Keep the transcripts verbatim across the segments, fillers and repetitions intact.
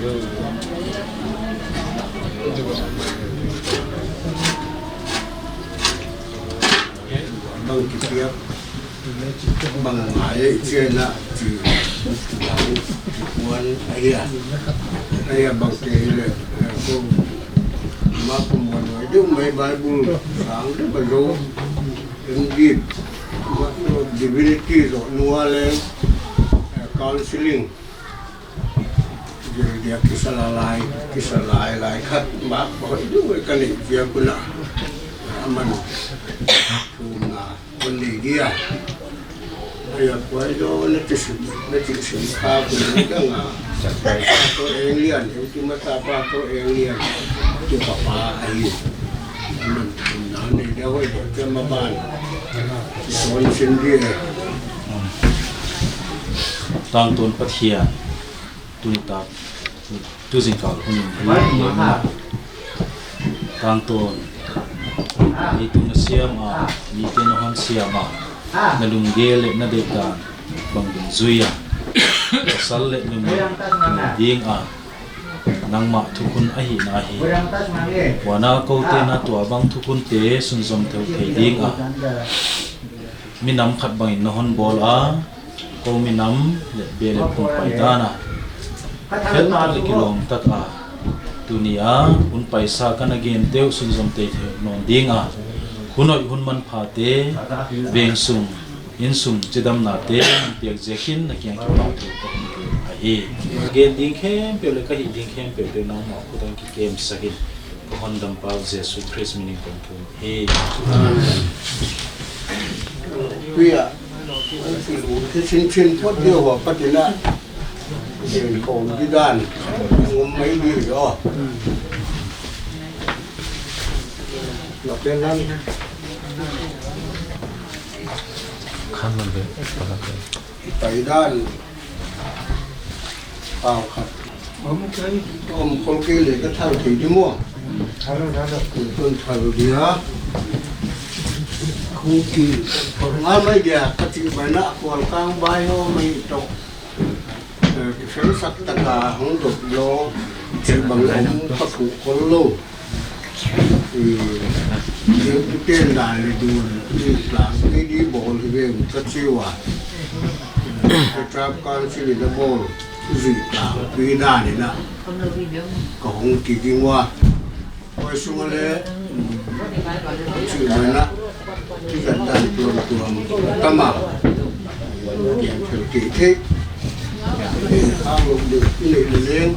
Bang kipiak, bang ngai chiang a, chi, bang, puan, ahi a. Ahi a bang ke le, ko, ma ko mo no, du mai Bible, sang de ba lo, indeed, ma no divinity zo, nua le, eh, counseling. Dia, dia kisalailai, kisalailai khat mah, oh, itu kan ni, dia guna aman. Tuna, kon ni dia. Ahi a, kuai do, na ti sim, na ti sim ka, kon ni dia nga. Ko alien, itu mata pa ko alien. Tu papa ahi. Aman, na ni dia, hoi, dia maban. Son sin dia. Tangtawn Pathian. Tuni tak, tu zingkal hun in hi, tangtawn, leitung na siam a, mite na hon siam a, na lunggel leh na deihdan bang dungzui a, pasal leh numei ding a, nangmah thukhun ahihna hi. Huan a, koute na tuabang thukhunte sunzom thei thei ding a, minam khat bangin na hon bawl a, kou minam leh bel leh pumpai dan a, khen tak leh kilawm tak a, tuni a hun paisa ka na gente uh sunzom thei thei nawn ding a, hun hoih hun manphate, veng sung, innsung chidamnate piak ziakin na kiang kipahthu ka hon gen ahi. Gen ding khempeuh leh ka hih ding khempeuh te nangmah khut ah kikem sak in, ka hondampa Jesu Khrist minin kong thum hi. Kuya, si lu, si sin sin pot dia wa patina. Sin kom di dan. Ngom mai di do. Lo pen nan. Khan man be, pala be. Pai dan. Pau khat. Om khol ke leh ka thal thei di maw. Thal, thal. Tun thal dia. Khu ki. Ngal mai dia ka ti mai na kual kang bai ho mai to. Eh, ki fel sak taka hong dok lo. Chi bang om ka khu khol lo. I, i, i pen dan le dun, i tlang, i di bawl hi ve, ka chi ua. Ka trap kan chi le bawl, zi tlang, i dan le na. Ka hong ki ding ua. Koi sung le, chi le na. Ki ka dan tuam tuam, tama. Kian fel ki thei. Ang lo de, i le le leng.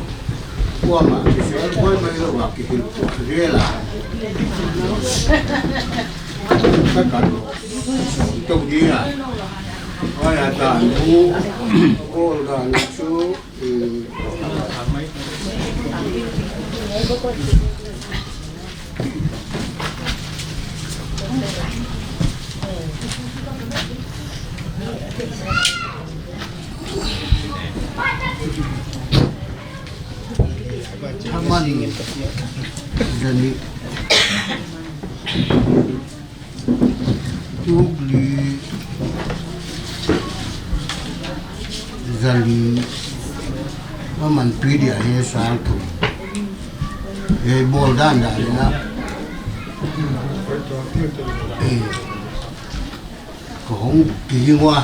Kuamah kisel kuai mai lou a kihilh kuai zel a. Ka kan lou. Tou dia. Ai a dan bu. Ol dan chu. Thaman zani. Tukli zali. Maman pidi a he sang tu. He bawl dan dan na. Eh. Ka hong ki ua.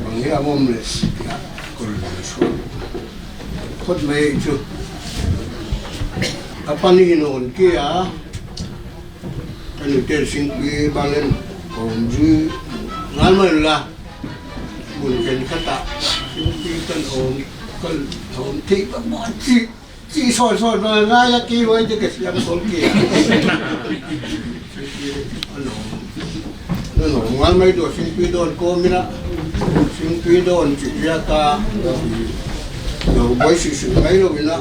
Bang hia mom le, ya, kol le so. Khot mai chu. Apa ni no kia. Tanu ter singpi balen. Kom ju. Ngal mai la. Mun ken kata. Singpi kan om. Kan om ti ba ba ti. Chi soi soi ba ngai a ki wai te ke siam sol ki. Ano. Ano, ngal mai do singpi don ko mina. Singpi don chi ya ka. Do bai si si ngai lo mina.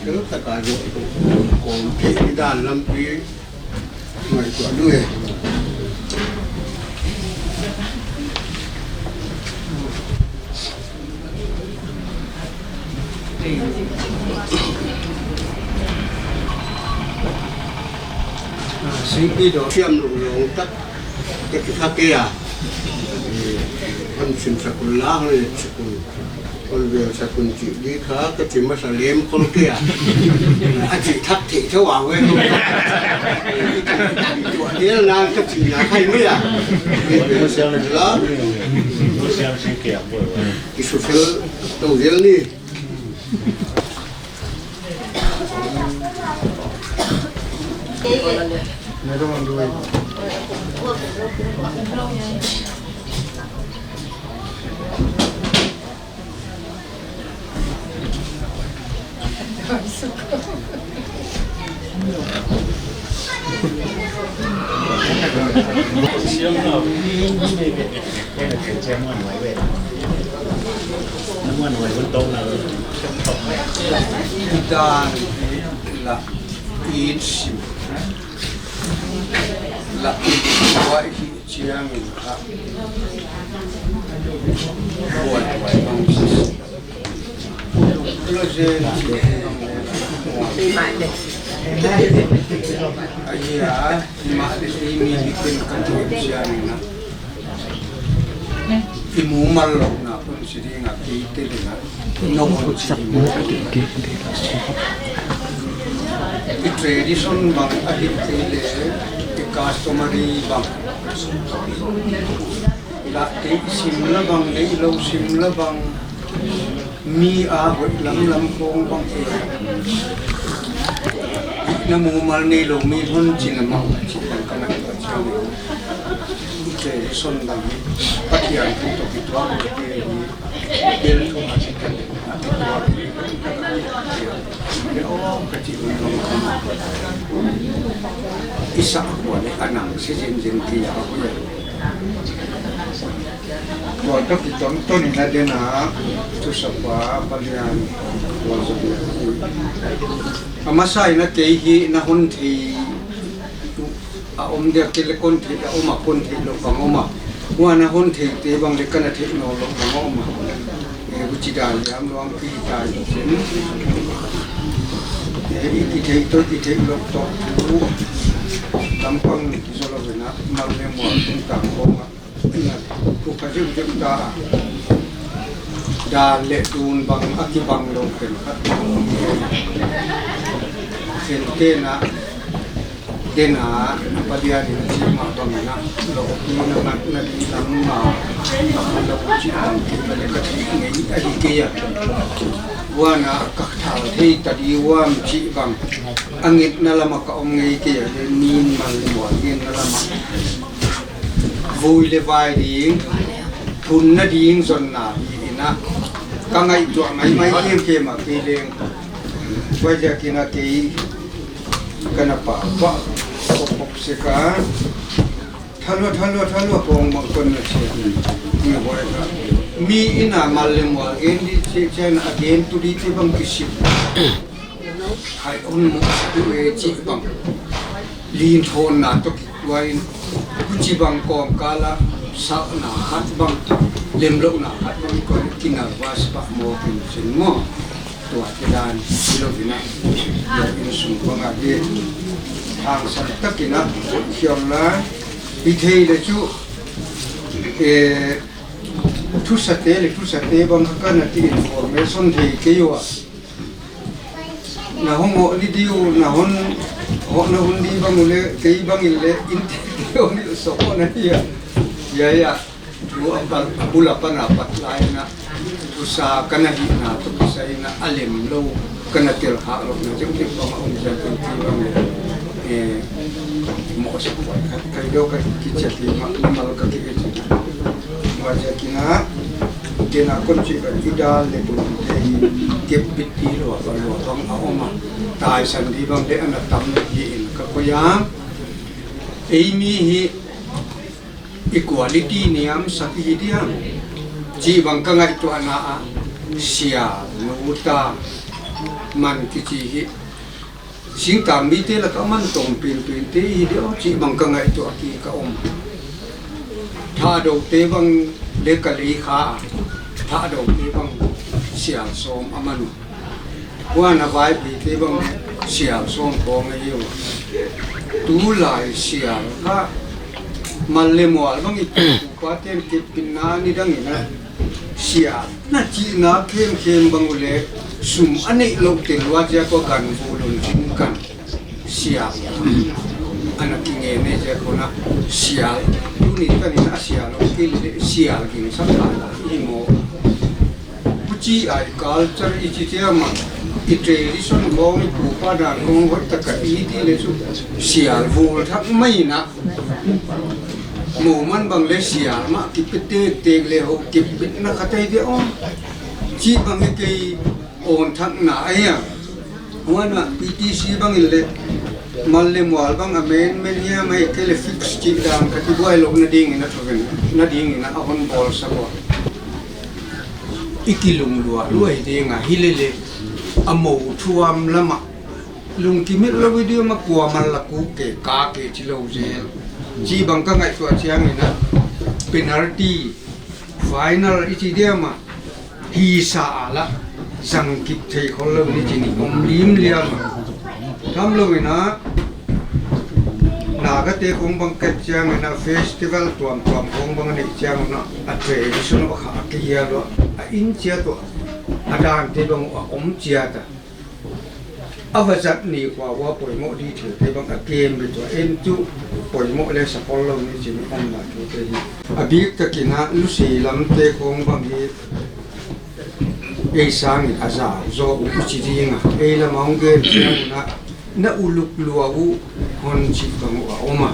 Kero ta ka do. Ko ke dan lampi. Mai tua du e. Singpi do siam lou lou tak. Ka ki kha ke a. Kan sim sakul la, hoi sakul. Kol bel sa kun chih di kha, ka chih masa lem kol kia. A chih thak thei thou a we. Tua dia na ka chih na khai mi a. La. Ki su fel tou zel ni. Dan la in sim la in wa hi chiang in kha. Buai buai bang si. Lo zen si. Ai ya, ma de mi mi ken ka tu chiang na. I mumal louhna kon si ding a, kei te ding a. No kon si i mu. I tradition bang ahihkeileh, i customary bang. La te i sim la bang, le i lou sim la bang. Mi a hoih lamlam khong bang e. Na mumal neilou mi hon chin a mau chi bang ka na ka chi. Te son bang ni. Pathian thu toh kituak te hi. Bel thu a chi kan. A kituak. Le o ka chi bang. Isa ko le anang si jin jin ki ya ko. Tua toh kiton ton in a den a, thusapa, palian, tua zaw dia. A masa in a kei hi na hon thei a om dia, kei le kon thei a om a, kon theilou bang om a. Huan a hon theite bang le ka na theih nawnlou bang om a. E, huchi dan liam luang pi tai sin. E, i, i theih toh, i theih lou toh. Lam pang ni ki zaw lou ve na, mal le mual tung tang kong a. Ina, tu ka zim zim ta. Dan le tun bang a kibang lou pen khat. Ken te na, den a, palian in chi ma bang na, lou pi na mat na di lam ma, lou chi bang ki ba le ka chi ngei a di ke ya. Huan a ka thal thei ta di huam chi bang. A ngitna lam a ka om ngei ke ya, le nin mal le mual ngitna lam a. Vui le vai ding, phunna ding zonna hi ina. Ka ngaihtuah maimai em ke ma kei leng. Huaiziak in a kei ka na pa, pa, pop, pop se ka. Thalua, thalua, thalua, kong bang kon na se. Mi huai ka. Mi ina mal le mual gen di se, se na a gen tu di te bang kisim. Hai on mo tu e chi bang. Lin thon na toh ki kuain. Chi bang kawmkal a sa na hat bang. Lemlouhna hat bang kon ki nervous pa mo kin sin mo. Tua te dan, i lou vina. Tua in sung bang a di. Hangsan tak in a, hiam la. I thei le chu. E, thusate le, thusate bang ka na ti information thei kei ua. Na hon ngoh ni di uh, na hon, hoh na hun di bang uh le, kei bang in le, in te kei hon ni so ko na ya. Ya, ya. Tu a pan, a bul a pan a pat lai na. Tu sa ka na hihna, tu kisai na a lemlou, ka na tel kha lou na, jeng jeng bang a om jeng jeng ti bang le. Eh, mo sa ko ka, ka do ka ki chat ti ma, ma lo ka ki e ti. Ma ja ki na, ke na kon chi ka ki dal le tu te hi, ke bit ti lou, bang lou, bang a om a. Taisan di bang le ana tam le hi in ka ko ya. Ei mi hi, equality niam sak hi diam. Chi bang ka ngaihtuahna a, sia, nu ta, man kichi hi. Singtang mite lak a man tawm penpen te hi diam, chi bang ka ngaihtuah ki ka om. Thadou te bang le ka lei kha, Thadou te bang sial sawm a man. Huan a Vaiphei te bang sial sawm khawng a hi ua. Tulai sial kha mal le mual bang i pu pa ten kipinna ni dang in a. Sial na chihna khemkhem bang uleh sum a neih louh te lua ziak a gan vul un chin kan sial. Ana kingen e ziak a na sial. Tuni tan in a sial lou kei leh sial ging sak ta hi maw. Huchi a i culture i chi chiam a, i tradition khong, i pupa dan khong hoih tak a i ti leh chu sial vul thak mai na. Moman bang leh sial mah kipe tektek leh hou kipetna khat ahi de aw. Chih bang hi kei awn thakna ahi a. Huan a P T C bang in leh mal leh mual bang amendment hiam ahihkeileh fix chih dan khat i buai louhna ding in a thuven na ding in a hon bawl sak ua. I kilungluah luai ding a hi leh leh a mou thuam lam a lungkimel lou i diam a kuaman la kuk kei ka kei chi lou zel. Chih bang ka ngaihtuah chiang in a penalty, fine i chi diam a hisa a la zang kip thei khol lou ni chi ni om limliam a. Tam lou in a Naga te khong bang ket chiang in a festival tuamtuam khong bang neih chiang un a tradition a kha a kihial ua a in chiat ua a dan te bang a om chiat a. A va zat ni khua ua poimoh di thil te bang a kem bit ua en chu poimoh leh sa khol lou ni chi ni om na thu te hi. A bik tak in a Lusi lam te khong bang hi ei sang in a zau zaw uh i chi ding a. Ei lam a hong gen chiang un a na uluk lua uh hon chih bang uh a om a.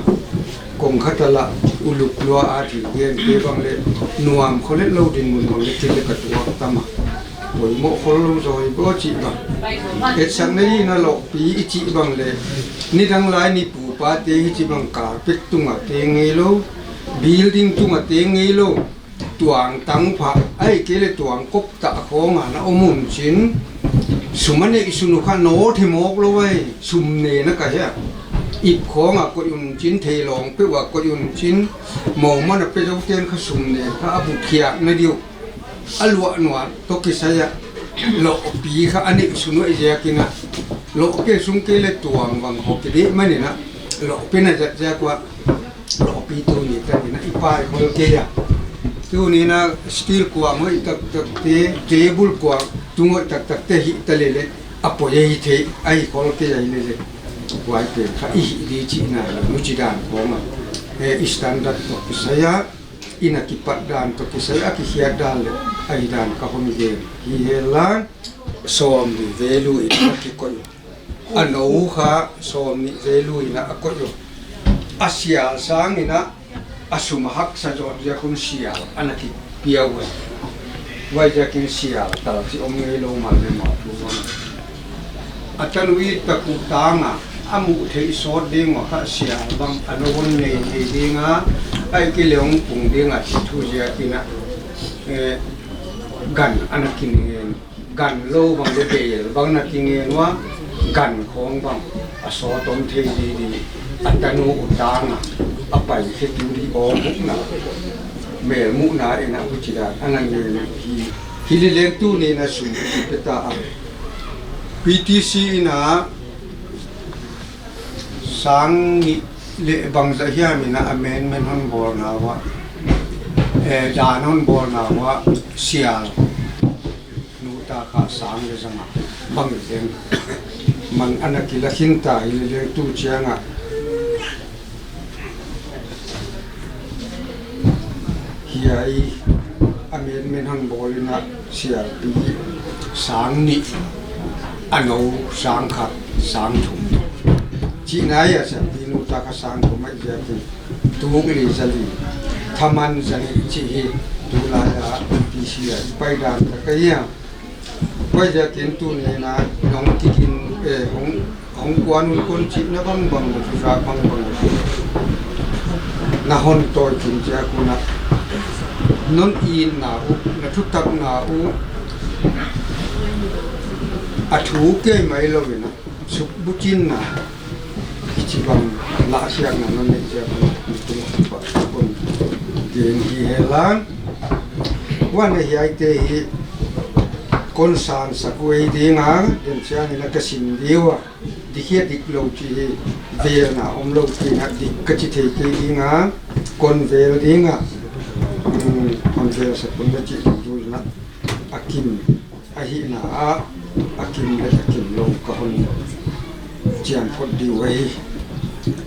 Kong khat a la uluk lua a thil gen te bang leh nuam kholet lou dinmun bang leh thil leh ka tuak tam a. Poimoh khol lou zaw i bawl chih bang. Etsakna in a lohpi i chih bang leh nidang lai ni pupa te hichi bang carpet tung a te ngei lou, building tung a te ngei lou, tuang tang pha, ahihkeileh tuang kop ta khong a na om un chin. Sum a neih sun uh kha naw thei mawk lou ai, sum ne na ka hia. Ip khong a koih un chin, theilawng peuh a koih un chin. Moman a pe zou ten kha sum ne kha a buk khiak na diu. A luah nuam toh kisai a lohpi kha a neih sun uh i ziak in a. Lohpi sung kei leh tuang bang hok i di man in a. Lohpi na zat ziak ua lohpi tuni tan in a i pai khol kei a. Tuni in a steel kuang hoih taktak te, table kuang tung hoih taktak te hi ta leh leh a poi hi thei, a hi khol kei a hi leh leh. Kuai pen kha i hi di chihna, nu chi dan khong a. E, i standard toh kisai a, i na kipat dan toh kisai a kikhiat dan leh, a hi dan ka hon gen. Hi hel a, sawmnih value in a kikoih uh. A nou kha sawmnih value in a koih uh. A sial sang in a, a sum a haksa zawh ziak un sial ana kipia uh. Huaiziak in sial tal chi om ngei lou mal leh mal thu bang. A tanu i tak uh tang a, a muh theih sawt ding ua kha sial bang a nou hon nei thei ding a, ahihkeileh hong pung ding a chih thu ziak in a, eh, gan ana kingen. Gan lou bang leh bel bang na kingen ua, gan khong bang a sawt om thei di di, a tanu uh tang a, a pai khe tu di om buk na, mel muhna in a huchi dan ana ngen hi. Hi leh leng tuni in a sum pe ta a. P T C in a sang nih leh bang zah hiam in a amendment hon bawlna ua, eh, dan hon bawlna ua sial nu ta kha sang leh zanga bang i teng man ana kila khin ta hi leh leng tu chiang a. Hiai amendment hon bawl in a sialpi sang nih, a nou sang khat, sang thum. Chihna ahi a sialpi nu ta kha sang thum ahi ziak in. Tuk li za li, thaman za nih chih hi tulai a P C a pai dan tak ahi a. Huaiziak in tuni in a nong kikin, eh, hong, hong kuan un kon chihna bangbang, na thutak bangbang na hon tawi kin ziak un a, non itna uh, na thutakna uh a thu kei mai lou in a, suk buchinna, hichibang lahsiakna non neih ziak un a, kon gen hi hen la. Huan a hiaite hi kon sansak uh ei ding a, den chiang in a ka sim di ua, dik hia dik lou chih hi velna om lou chih in a, dik ka chi thei kei ding a, kon vel ding a, um, kon velsak un na chih ding. A kim ahihna ah, a kim leh a kim lou ka hon chian phot ding uh ahi.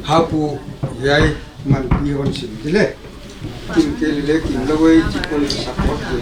Hapu, hiai manpi hon sim di leh. Kim kei leh kim lou ei chih kon support di.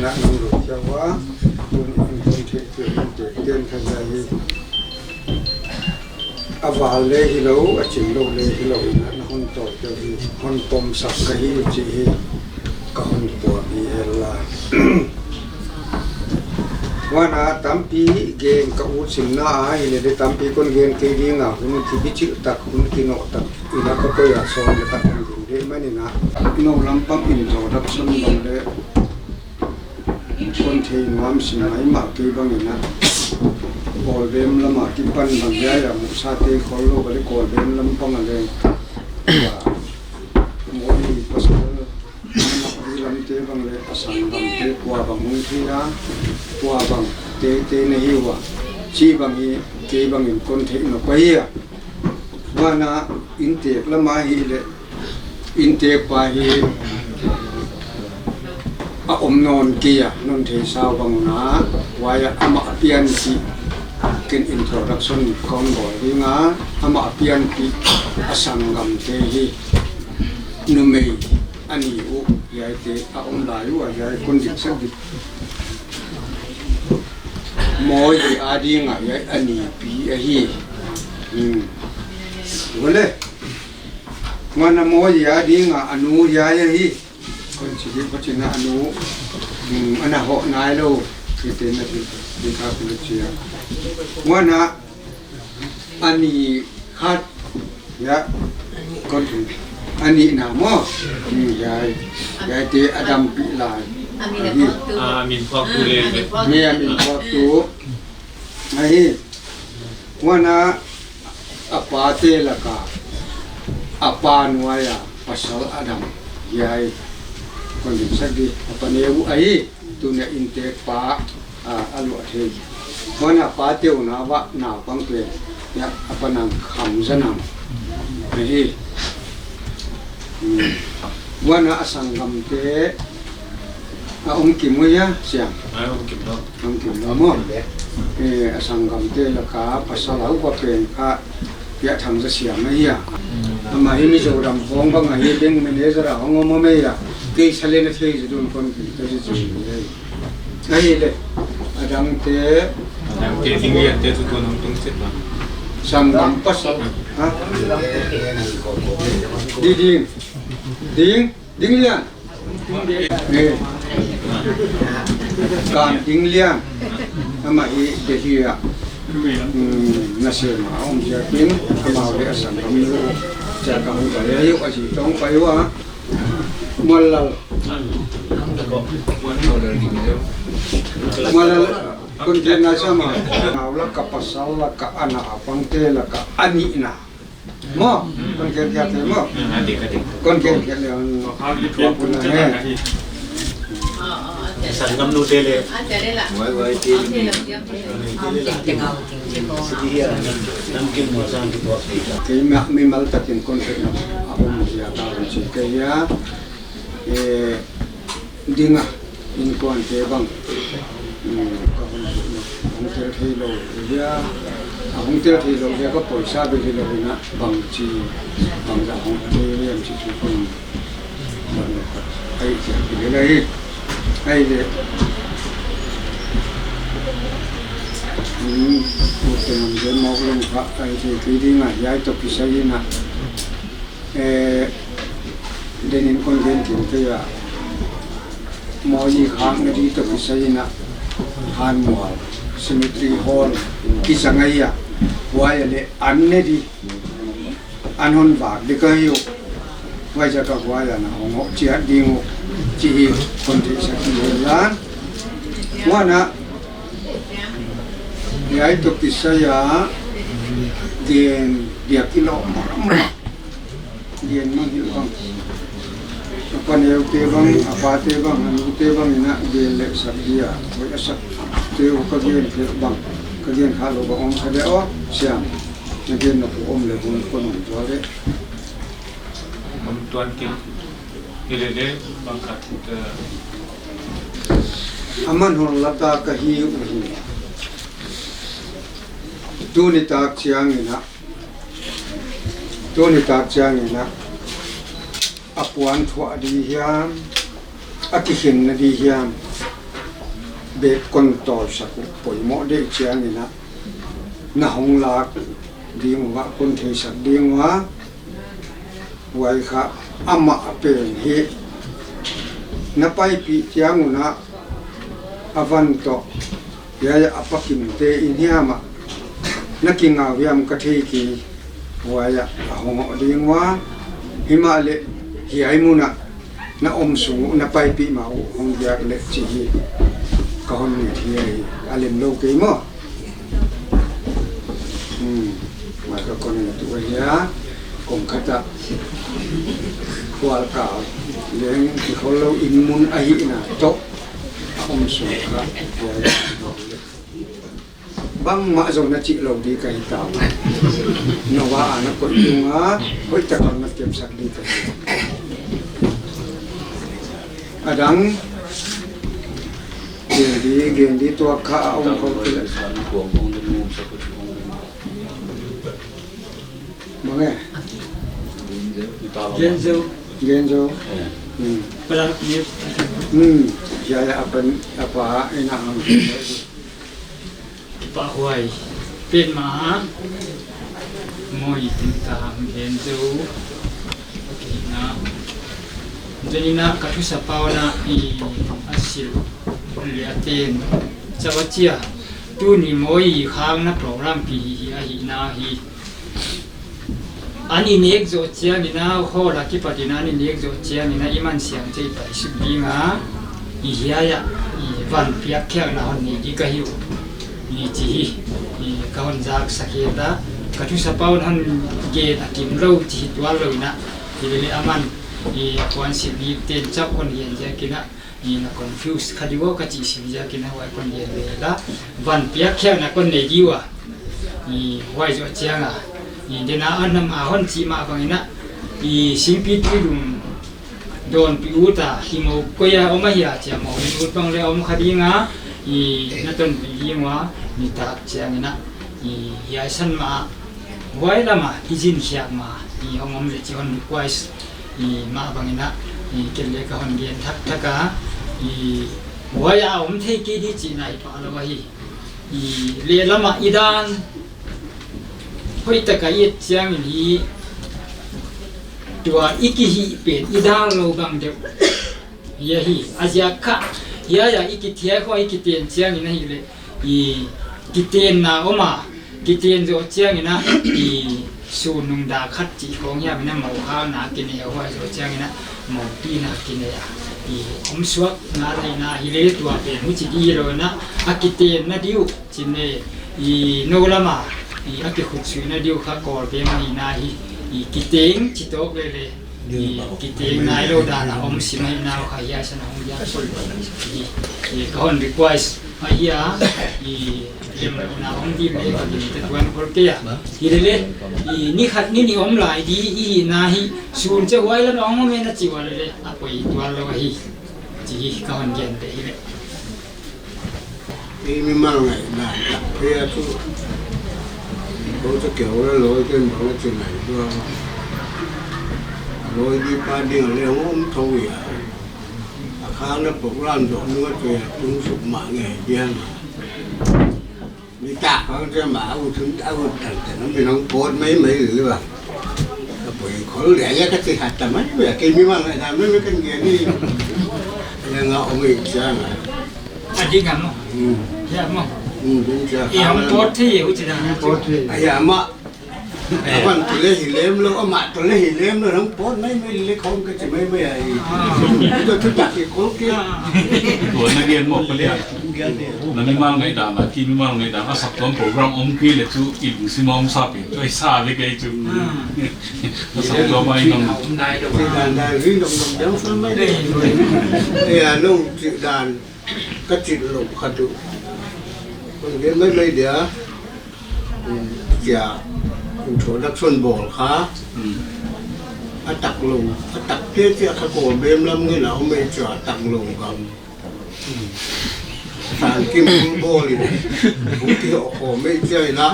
Nak nang lo kia wa, tun in kon thei tu in te ten kha za hi. A val leh hilou, a chim lou leh hilou, na hon tawh teu hi, hon pom sak ka hi chih hi, ka hon puang hi hel lai. Huan a tampi gen ka ut simna ahihleh leh tampi kon gen kei ding a, hun kibichilh tak, hun kinoh tak, ina ka koi a sawm leh tak kon gen ding manin a. Nou lampang introduction bang leh kon thei nuam sim maimah kei bangin a. Kawlbem lam a kipan bang hiai a muhsate khol lou bang leh Kawlbem lampang a leng. Mawlai pasal, Mawlai lamte bang leh a sanggamte kua bang hong thei a, kua bang teitei na hi ua. Chih bang hi, kei bangin kon theih nop ahi a. Huan a inntek lam ahihleh, inntek pa hi a om nawn kei a, non thei sau bang un a, huai a amah pianpih ken introduction kon bawl ding a, amah pianpih a sanggamte hi numei a ni uh, hiaite a om lai ua, hiai kon dik sak di. Mawi a ding a hiai a nipi ahi. Hmm. Vale. Huan a Mawi a ding a a nu hiai ahi. Kon chi di, kon chi na a nu. Hmm, ana hoh nai lou. Kite na di, di ka kulu chia. Huan a a ni khat, ya, kon a nihna maw. Hmm, hiai, hiaite a dampih lai. A min a phuaktu. Ah, a min phuaktu leh. Ni a min phuaktu. Ahi. Huan a a pate laka, a pa nuai a pasal a dam. Hiai. Kon dik sak di, a pa neu ahi. Tuni a inntek pa, a, a luah thei. Huan a pate uh na va naupang pen, ya, a pa nang kham za nang. Ahi. Hmm. Huan a sanggamte, a om kim uh hia, siam. A om kim lou. Om kim lou maw. Eh, a sanggamte laka pasal a upa pen kha, Piathang Za Siam ahi a. Amah hi Mizoram khawng bang ahi, bank manager a hong om om ahi a. Kei sa leh na thei zaw dun kon kim ta zi zi ahi. Ahihleh, a dangte. A dangte, Ding Lian te chu kon hong tung chet ma. Sanggam pasal. Ha? Di Ding. Ding. Ding Lian. Eh. Kam Ding Lian. Amah hi Delhi a. Hmm, nasem a om ziakin, amau leh a sanggam nu. Chia ka hong pai a, a zi tong pai ua. Muallal. Muallal, kon gen nai sa maw. Nau laka pasal laka a naupangte laka a nihna. Maw, kon gen kia te maw. Kon gen kia leh. Sanggam nu te leh. Wai wai te. Kei mimal takin kon gen na. A om ziak a kon chi kei a. Eh, Ding a, innkuante bang. Hmm, ka hon, hon tel thei lou hia. A hon tel thei lou hia ka poisa bel hilou in a bangchi, bangzah hon thei lem chi chu kon. Bang ka, ai chia ki leh lai. Ai leh. Hmm, ko te man de mau leng kha, ai leh ki ding a, hiai toh kisai in a. Eh, denin kon gen kin kei a. Mawi khakna di toh kisai in a. Hanmual, cemetery hall, kisa ngai a. Huai a leh an ne di. An hon vak di ka hi uh. Huaiziak a huai a na hong hoh chiat ding uh chih kon theisak hi lai. Huan a, hiai toh kisai a gen diak i lawm mahmah. Gen mah hi bang. A paneute bang, a pate bang, a nute bang in a gen leh sak dia. Huai a sakte uh ka gen kha bang, ka gen kha lou bang om kha dia aw, siam. Na gen na pu om leh hun kon om tua leh. Om tuan kei. Hi lele, bang khat, eh. Aman hon la ta ka hi uhi. Tuni tak chiang in a, tuni tak chiang in a, a puan thuah di hiam, a kikhenna di hiam, bek kon tawlsak uh poimoh deih chiang in a, na hong lak ding ua, kon theisak ding ua. Huai kha amah pen hi na paipih chiang un a, a van toh, hiai a Pa Kimte in hiam ah na kingau hiam ka thei kei. Huai a hong hoh ding ua, himahleh hiai mun a na om sung uh, na paipih ma uh hong diak leh chih hi ka hon nget hi. A lem lou kei maw. Hmm. Mai ka kon en tu ahi a, kong khat a kual kal leng kikhol lou in mun ahihna toh a om sung kha. Bangmah zong na chih lou di ka hi ta. Noah a na koih tung a, hoihtak a na kepsak di ka hi. A dang, gen di, gen di, tua kha a om khol kei leh. Bang e? Gen zou. Gen zou. Hmm. Palang ni. Hmm. Ya, ya, a pa, a pa in a hang. Pahhuai petmah a, mawi teng ka hon gen zou. Okay, na. Zeni na ka thusa pau na i a sil leh a ten. Chauh a chia. Tuni mawi khang na program pi hi hi ahihna hi. An i nek zoh chiang in a, hall a kipat in an i nek zoh chiang in a, i man siang chei pai suk ding a, i hiai a, i van piak khiakna hon nei di ka hi uh. I chih hi, i ka hon zak sak hi ta, ka thusa pau in hon gen a kim lou chih tuan lou in a, i lele aman, i a puan sil ni ten chauh hon gen ziak in a, i na confuse kha di ua ka chih sim ziak in a huai kon gen leh la. Van piak khiakna kon nei di ua. I huai zoh chiang a. I dena a nam a hon chih mah bang in a. I singpi tui lum dawnpih ut a. Hi mou koi a om ahia chia mou ut bang leh om kha ding a. I na tonpih ding ua. Ni tak chiang in a. I hiai san mah. Huai lam a. I zin khiak mah. I hong om leh chih hon request. I mah bang in a, i ken leh ka hon gen thak thak a, i huai a om thei kei di chihna i pah lou ahi. I lehlam a i dan, hoihtak a i et chiang in hi, tua i kihih pen, i dan lou bang deuh. Hiai hi, a ziak kha, hiai a i kithiak khong i kiten chiang in ahihleh, i kitenna om a, kiten zoh chiang in a, i sun nung dak khat chih khong hiam in a mou kha na kinei a huai zoh chiang in a, mou pi na kinei a. I om suak na theihna hi leh tua pen huchi di lou in a, a kitenna di uh, chih leh, i nou lam a, i a kikhutsuihna di uh kha kawl pen mah hi na hi, i kiteng chih tawk lele. I kiteng nailou dan a om sim ahi nau kha hiai san a hong diak sul. I, i ka hon request ahi a, i lem na hong dim leh ka dim te tuan khol kei a. Hi lele, i ni khat ni nih om lai di, i na hi, sun che huai lam a hong om e na chih ua lele, a poi tuan lou ahi. Chih hi ka hon gen te hi leh. I mimal ngaihdan tak phei a chu. Kou Chakeu leh lawi ten bang a chi nai lua. A lawi di pa ding leh hong om thou hia. A khang na program zoh nung a chu a tung suk mah ngei diam. Ni tak khang chu mah a ut hun a ut tan tan min hong pawt mai mai lua. Ka poi khol leh a ka chi hat ta mai mai, kei mimal ngaihdan mai mai kan gen ni. Leng a om ei chiang a. A ding a maw. Hmm. Hiai maw. Hmm, ding chia. I hong pawt thei uh chih dan. Pawt thei. A hiai mah. Apan tu le hi lem lou, amah tu le hi lem lou, nang pon mai mai le khong ka chi mai mai ai. Tua tu tak ki kol ke. Tua na gen mo pali a. Na mimal ngaihdan a, ki mimal ngaihdan a, sak tuam program om kei le chu i lungsim a om sa pen chu ai sa ve kei chu. A sak tuam ai nang. Ki dan dan ri nong nong dang sa mai. E a nong chi dan. Ka chih lou khat uh. Kon gen mai mai dia. Um, chia introduction bawl kha. A tak lou, a tak te chia kha ko bem lam nge la om e chia tak lou gam. San kim bul bawl in. Bul ki ho ko mai chia la.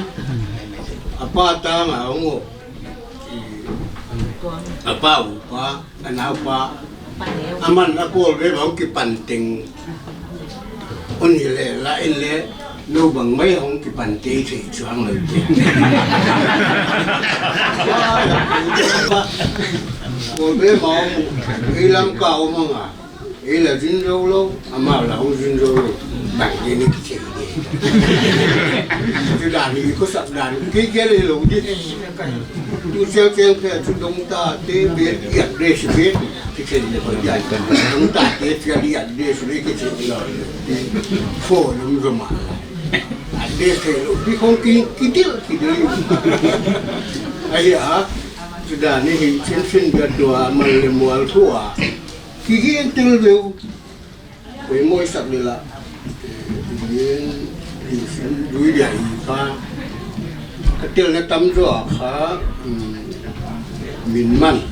A pa ta nga ong o. A pa u pa. A nau pa, aman a pawl ve bang kipan teng. Un hi le la in le, nou bang mai hong kipan te thei chuang lou te. Pawl ve bang, ei lam ka om nga. Ei la zin zou lou. Amau la hong zin zou lou. Bang ye ni ki chei ni. Tu dan ni ko sak dan. Ki ke le lou di. Tu sel sel ke tu dong ta te be ya de si be. Ki chei ni ko ya. Dong ta te sel ya de si be ki chei ni lou. Fo lum zo ma. A de se lou. Bi hong ki ki dil ki dil. Ai a. Tu dan ni hin sin sin ga dua mal le mual tua. Ki ki en tel veu. Koi moi sak le la. Yen, yen, lui dia i kha. Ka telna tam zaw kha, um, min man.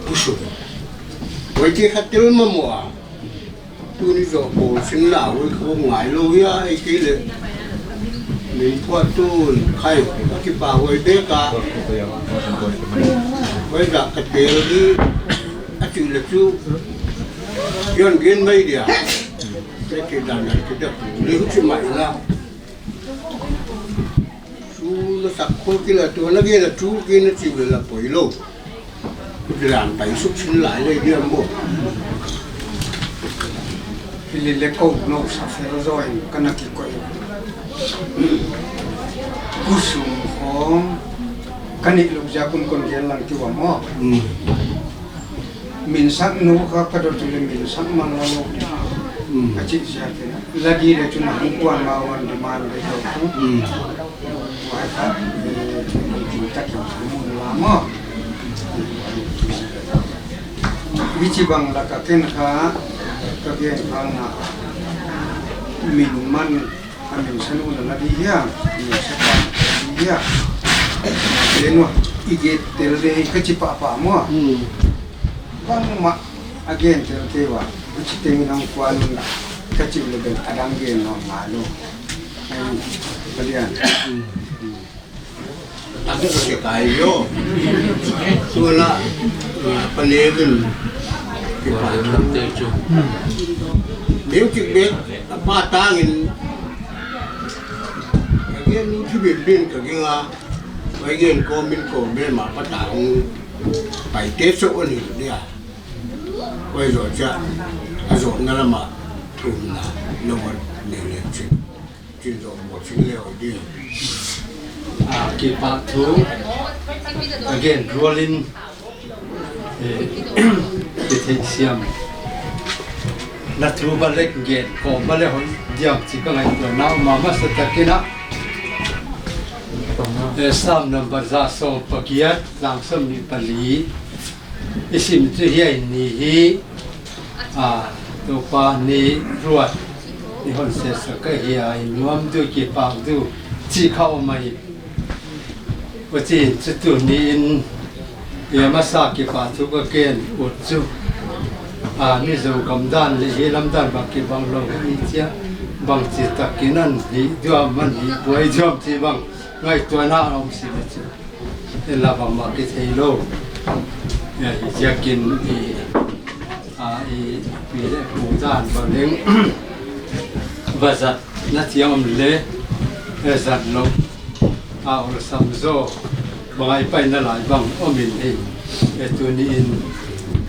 Pusu. Koi ke kha tel ma mo a. Tuni zaw ko sin la, koi ko ngai lou ya, ei ke le. Min phuah tun, khai, ka kipak huai bek a. Huai dak ka tel di, a chih le chu. Yon gen mai dia. Te ke dan dan ke dak. Ni hu chi mai la. Chu la sak khol ki la tu, na gen la chu, gen na chih le la poi lou. Lam pai suk sin lai le dia mo. Hili le ko no sa fel zo in ka na ki koi. Kusum khong ka ni luk zia kun kon gen lang ki wa mo. Mm. Min sak nu kha ka dot le min sak man la lo. Mm. Ka chih zia te na. La di le chu na hong kuan ma wan di man le to. Mm. Huai kha, eh, kin tak in mun la mo. Hichibang la ka ken kha, ka gen kha na. Min man, a min san un la di hia, min sa pa di hia. Ken wa, i gen tel de ka chi pa pa mo. Hmm. Bangmah a gen tel kei ua, huchi tengin hong kuan un ka chih le ben a dang gen nawn ngai lou. Ai, palian. A ka se kai yo. Suala, ah, panevin. Kipan te chu. Deu chik bek, a pa tangin. Ka gen nu chi bek ben ka gen a. Ka gen ko min ko be ma pa tang. Pai te so on hi dia. Huai zoh chiah, a zohna lam ah, thumna, number, neu neu chin. Chin zoh mawk chin leh hoih ding. Ah, kipahthu, again, rualin, eh, kitheisiam. Na thu ba leh gen, kawm ba leh hon, diam chih ka ngaihtuah na, mama sa takin a. Eh, Sam number za sawm pagiat, zang sawmnih pali. I sim chu hiai ni hi, a, Toupa ni ruat, ni hon sesa ka hi a, i nuam diu kipak diu, chih kha om ahi. Huchiin chu tuni in, i a masa kipahthu ka gen ut chu. A, Mizo gam dan leh hi lam dan bang kibang lou hi chia, bangchi takin an hih diam, an hih buai diam chih bang, ngaihtuahna om si le chu. Ei la bangmah kithei lou. Hiai hi ziakin i, a, i pi leh pu dan bang leng va zat na chiang om leh, e zat lou. A, olsam zaw. Bang a i paina lai bang om in hi. E tuni in,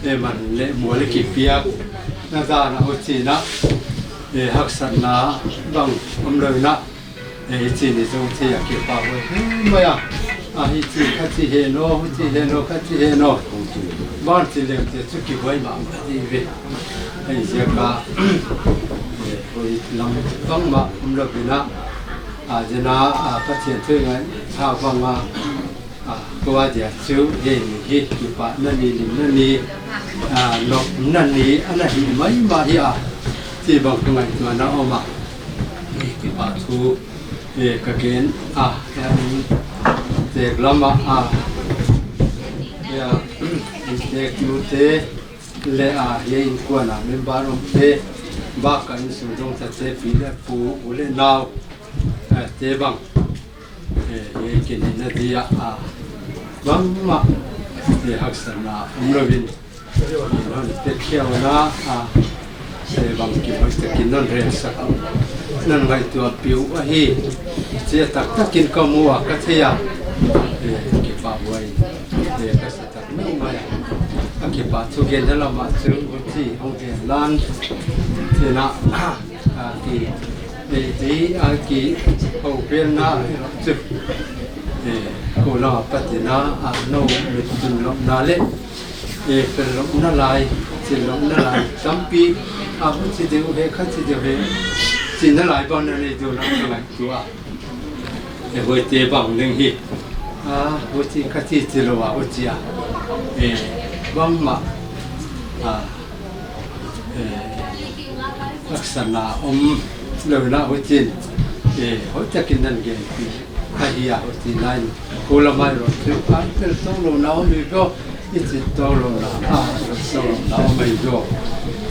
e man leh mual kipiak. Na dan a huchiin a. E haksatna bang om lou in a. Hichi ni zong thei a kipak huai hi mai a. A hichi kha chi hen aw, huchi hen aw, kha chi hen aw. Bang chi leng te chu kihuai mahmah di ve. Huaiziak a, eh, huai lam bangmah om lou pin a. A, zena, a, Pathian thu i ngaihtuah bang a. A, kou a dia chu, hei ni hi, kipahna ni, limna ni, a, nopna ni, ana hi maimah hi a, chibang ka ngaihtuahna om a. Hei kipahthu, hei ka gen a, hei a inntek lam a, a, hei a, inntek nute, leh a, hei innkuan a, member omte, bak a innsung zong tate, pi leh pu, u leh nau, a, te bang. Eh, hei kiniamna dia, a, bangmah, eh, haksatna om lou in, eh, non pe khiau na, a, eh, bang ki bang te kin non rel sak. Non ngaihtuah peuh ahi, chia taktak in ka mu a ka thei a, eh, kipahhuai, eh, ka sa tak mai mai a. A kipahthu gen na lam a chu, huchi hong gen lan, chia na, a, ki, eh, ti, a, ki, ho pel na, chu. Eh, kou lam a pat in a, a, nou mit tun louhna leh, eh, pel louhna lai, chil louhna lai, tampi, a, huchi deuh hen, kha chi deuh hen, chihna lai bang na nei deuh na ka ngaihtuah a. Eh, huaite bang leng hi. A, huchi kha chi chi lou a, huchi a. Eh, bangmah. A, eh, haksatna om lou na huchi'n. Eh, hoihtak in nan gen pi. Ahi a huchi na in. Kou lam a i rot chu a pel tou lou na om i go. I chih tou lou na, a, tou lou na om i go.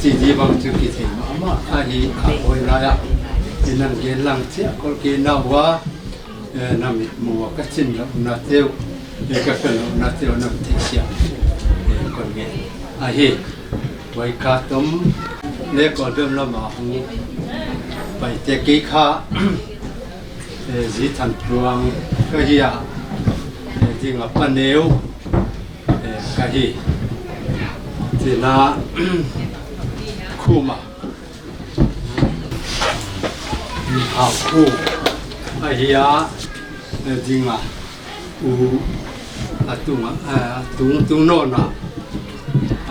Chi di bang chu kithei mahmah ahi a huai lai a. I nan gen lang chia kol kei na ua. Eh, na mit mu a ka chin louhna teuh, eh, ka pel louhna teuh na theisiam, eh, kon ngen ahi. Huai kha tom leh Kawlbem lam a hong paite kei kha, eh, Zi Than Tluang ka hi a, eh, Ding a pa neu, eh, ka hi. Tina Khuma. Hau khu ahi a, eh, Ding a u a tung a, eh, tung, tung nawn a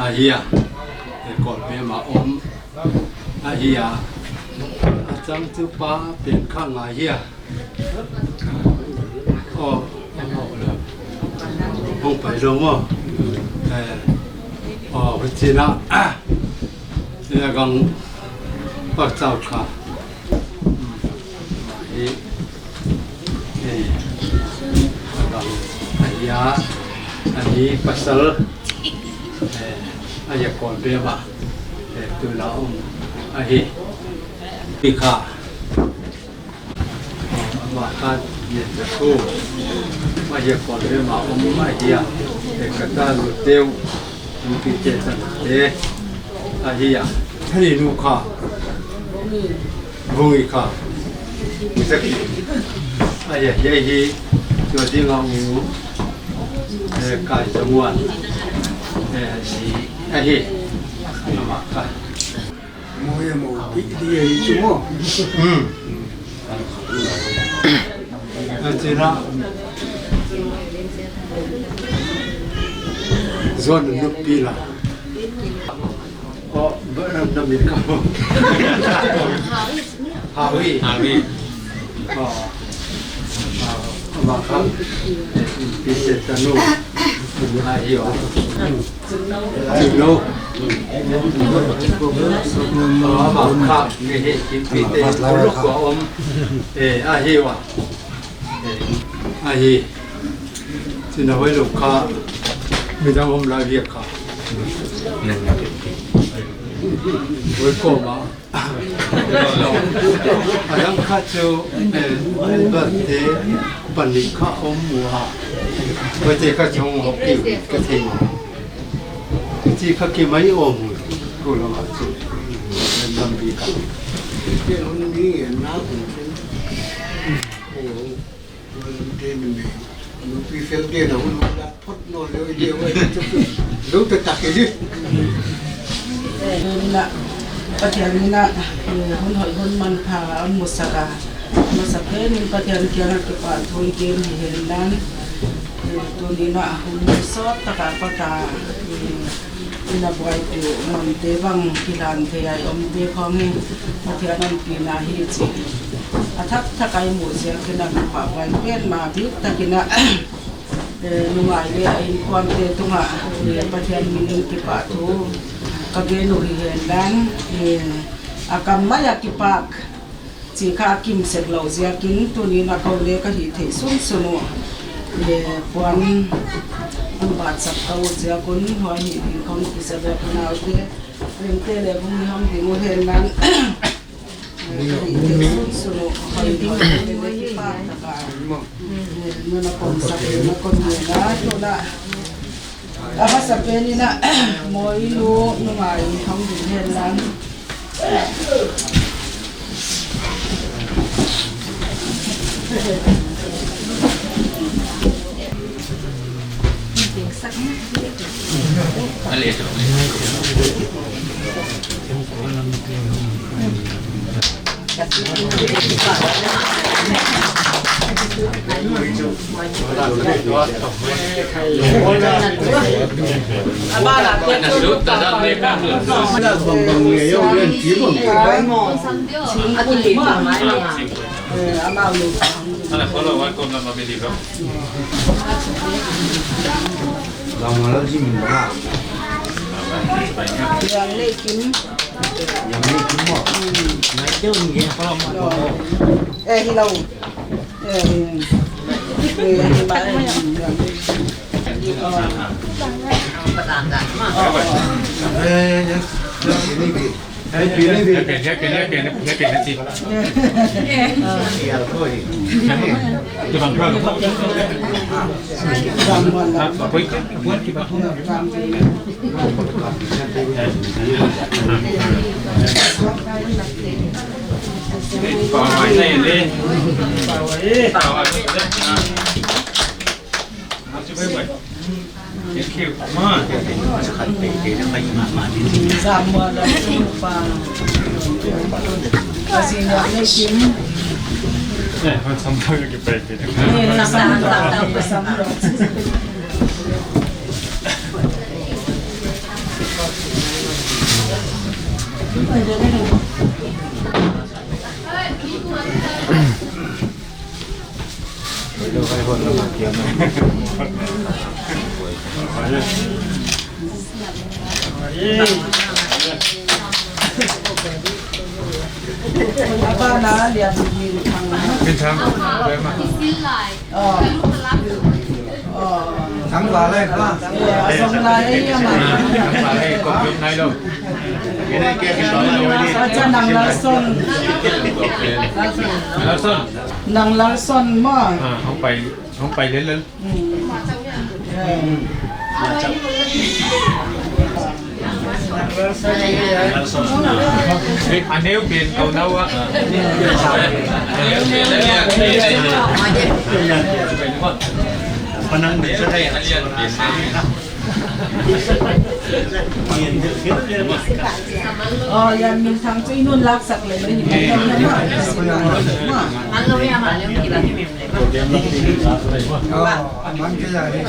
ahi a, eh, Kawlbem a om ahi a, a chang chu Pa Pen Khang ahi a. Oh, hong pai lou maw. Eh, oh, huchi na, ah, eh, gang pak chau kha. Hmm, eh, eh, gang, ahi a, ahi pasal, eh, ahi a Kawlbem a, eh, tu na om, ahi. Pi kha. Amah kha, ye, te khu. Amah ye, Kawlbem a om amah hi a. E ka ta lu teu. Nupi te ta te. Ahi a. Thani nu kha. Vung i kha. Zek. Ahi a, ye hi. Tua ding a u. E, Kai Zamuan. E, si. Ahi. Amah kha. Mo ya mo, pi di ya i chu mo. Hmm. A china. Zon nupi la. Oh, ba ram na mi ka mo. Hawi. Hawi. Oh. Ah, ma kha. Pi se tanu. Ahi o. Chingno. Ama kha, nge he, kim pi te, uluk wa om. Eh, ahi wa. Eh, ahi. China huai lou kha. Midang om lai via kha. Huai ko ma. A dang kha chu, eh, member te pahnih kha om ua. Huaite kha chu hong hawk kei ka thei. Chi kha ki mai om ua. Ko lam a chu. Lam bi kha. Ke hon mi na ko. Ko lam te ni me. Nupi fel te na hun la. Phot nawn leh i leh uh. Lou taktak i di. Na, Pathian in a, hun hoih hun manpha a musak a. Masapen in Pathian kiangah kipahthu i gen hi henla. Eh, tuni'n a hun sawt tak apat a, eh, inn a buaitu nonte bang kilan thei a i omte khong hi Pathian ompihna hi chih a thak thak a i muh ziakin a kipahhuai petmah bik takin a, eh, nungai leh a inkuante tungah, eh, Pathian minin kipahthu ka gen uh hi henla, eh, a kam mai a kipak chih kha a kim sek lou ziakin tuni'n a kou leh ka hih theih sunsun uh, eh, puan hon bat sak ka ut ziak un huai hi ding kong kisa bek, unaute, lengte leh bung ni hong ding uh henla, eh, ka hih theih sunsun uh, hoih hoih leh kipak tak a, eh, nuna kong sak leh na kon ngen a, tuna a masapen in a, Moilu nungai hong ding henla. Yang ni kim. Yang ni kim mo. Hmm. Ngai tu ni, kalau mo. Eh, hilou. Eh, eh. Eh, eh, eh. Eh, ya. Ya, ini bi. Eh, ini bi. Ya, ya, ya, ya, ya, ya, ya. Ya, koi. Thang va lai ka. Thang va lai, kong yum nai lou. Acha nang Larson. Larson. Nang Larson maw. Ah, hong pai, hong pai lel lel. Hmm. Eh. Eh, a neu pen kou nau a. Panang ni sa dai. Oh, yan minthang chu i nun lak sak leh leh hi. Malo ya, malo ya. Oh, man ke ya he.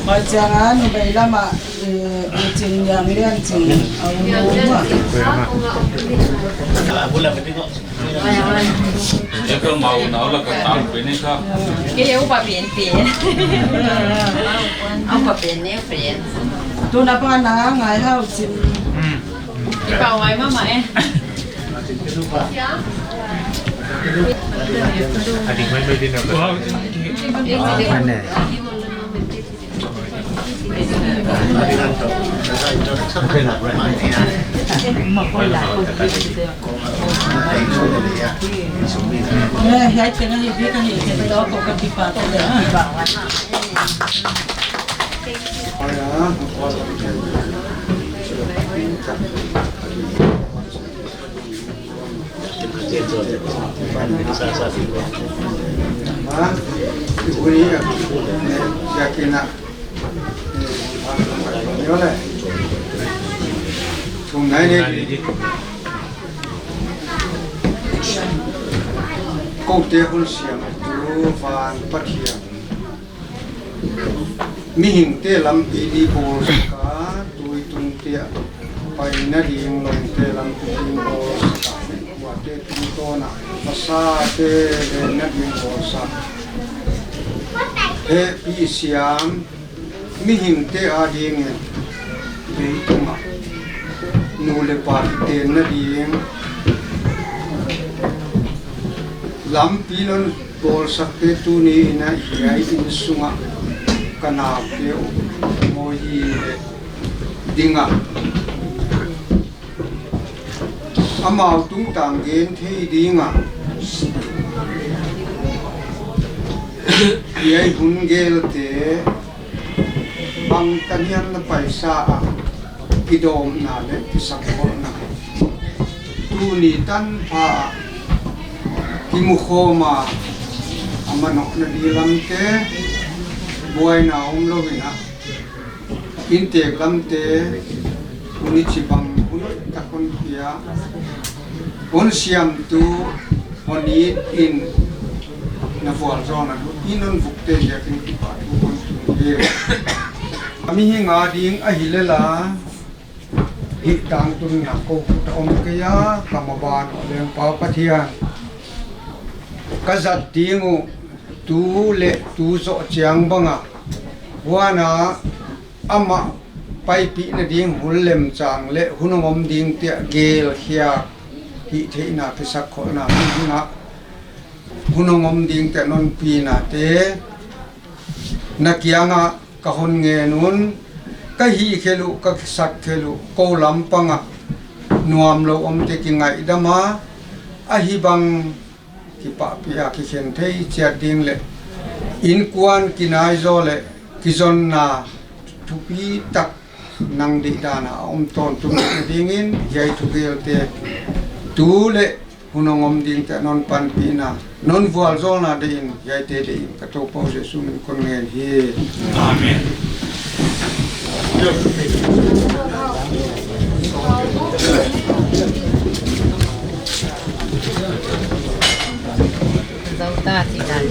Huai chiang a, numei lam a, eh, eh, Ching Yang Lian Ching, a um um a. Kei upa pian pian. Upa pian ne pian. Tuna pa na ngai hau Ching. Hmm. Kipak huai mahmah e. Ha? Ibu ni ya. Ya kena. Yo le. Tung nai ni. Koute hun siam tu van Pathian. Mihingte lampi di bawlsak a, tui tungte a paina ding, lawmte lampi di bawlsak a, kuate tungtawn a, pasate lenna ding bawlsak. Hehpihsiam, mihingte adingin leitung a nu leh pa kitenna ding lampi non bawlsakte tuni in a hiai inn sung a ka naute uh mawi hi leh ding a, amau tungtang gen thei ding a, hiai hun gelte bangtan hiam na paisa a kidawmna leh kisakkholhna tuni tanpha a kimukhawm a, a manawhna di lamte buaina omlou in a, inntek lamte hun i chibang hun tak hon pia, hon siamtu hon it in, na vualzawlna in hon vukte ziakin kipahthu kon tun hi. A mihing ading ahi lel a, hih tangtunna kou khut a om kei a, ka maban uh leng Pa Pathian, ka zat ding uh tu leh tu zoh chiang bang a, huan a amah paipihna ding hun lemchang leh hun hong om dingte a gelkhiak hihtheihna kisakkholhna, mihing a hun hong om dingte a non pinate na kiang a ka hon ngen un, ka hihkhelh uh, ka sakkhelh uh, kou lampang a nuamlou omte kingaihdam a, ahi bang kipahpih a kikhen thei chiat ding leh innkuan kinaizaw leh kizonna thupi tak nang deihdan a om tawntung dingin hiai thugelte tu leh hun hong om dingte a non panpihna, non vualzawlna deihin hiaite deihin ka Toupa uh Jesu min kon ngen hi. Amen. Zauta ti dan.